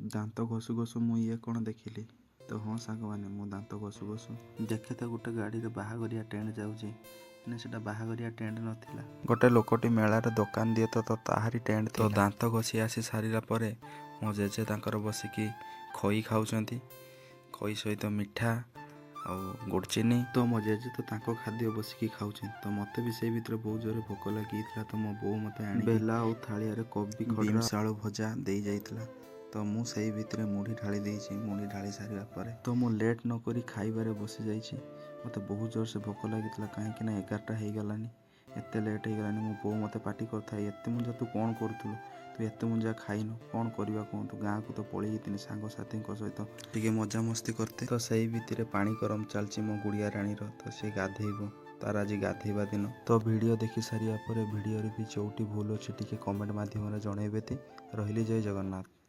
ଦାନ୍ତ ଘଷୁ ଘଷୁ ମୁଁ ଇଏ କ'ଣ ଦେଖିଲି? ତ ହଁ ସାଙ୍ଗମାନେ, ମୁଁ ଦାନ୍ତ ଘଷୁ ଘଷୁ ଦେଖେ ତ ଗୋଟେ ଗାଡ଼ିରେ ବାହାଘରିଆ ଟେଣ୍ଟ ଯାଉଛି। ମାନେ ସେଟା ବାହାଘରିଆ ଟେଣ୍ଟ ନଥିଲା, ଗୋଟେ ଲୋକଟି ମେଳାରେ ଦୋକାନ ଦିଏ ତ ତାହାରି ଟେଣ୍ଟ। ତ ଦାନ୍ତ ଘଷି ଆସି ସାରିଲା ପରେ ମୋ ଜେଜେ ତାଙ୍କର ବସିକି ଖଇ ଖାଉଛନ୍ତି, ଖଇ ସହିତ ମିଠା ଆଉ ଗୁଡ଼ଚିନି। ତ ମୋ ଜେଜେ ତ ତାଙ୍କ ଖାଦ୍ୟ ବସିକି ଖାଉଛନ୍ତି, ତ ମୋତେ ବି ସେଇ ଭିତରେ ବହୁତ ଜୋରେ ଭୋକ ଲାଗିଯାଇଥିଲା। ତ ମୋ ବୋଉ ମୋତେ ଆଣି ବେଲା ଆଉ ଥାଳିଆରେ କୋବି, ବିମ୍ସ ଆଳୁ ଭଜା ଦେଇ ଯାଇଥିଲା। ତ ମୁଁ ସେଇ ଭିତରେ ମୁଢ଼ି ଢାଳି ଦେଇଛି। ମୁଢ଼ି ଢାଳି ସାରିଲା ପରେ ତ ମୁଁ ଲେଟ୍ ନକରି ଖାଇବାରେ ବସିଯାଇଛି। ମୋତେ ବହୁତ ଜୋରସେ ଭୋକ ଲାଗିଥିଲା, କାହିଁକି ନା 11ଟା ହେଇଗଲାନି, ଏତେ ଲେଟ୍ ହେଇଗଲାନି। ମୋ ବୋଉ ମୋତେ ପାଟି କରୁଥାଏ, ଏତେ ମୁଞ୍ଜା ତୁ କ'ଣ କରୁଥିଲୁ, ତୁ ଏତେ ମୁଞ୍ଜା ଖାଇନୁ? କ'ଣ କରିବା କୁହନ୍ତୁ, ଗାଁକୁ ତ ପଳେଇ ଯାଇଥିଲି ସାଙ୍ଗସାଥିଙ୍କ ସହିତ ଟିକେ ମଜାମସ୍ତି କରତେ। ତ ସେଇ ଭିତରେ ପାଣି ଗରମ ଚାଲିଛି ମୋ ଗୁଡ଼ିଆ ରାଣୀର, ତ ସେ ଗାଧେଇବ, ତାର ଆଜି ଗାଧେଇବା ଦିନ। ତ ଭିଡ଼ିଓ ଦେଖି ସାରିବା ପରେ ଭିଡ଼ିଓରେ ବି ଯେଉଁଠି ଭୁଲ ଅଛି ଟିକେ କମେଣ୍ଟ ମାଧ୍ୟମରେ ଜଣେଇବେ ତି। ରହିଲି, ଜୟ ଜଗନ୍ନାଥ।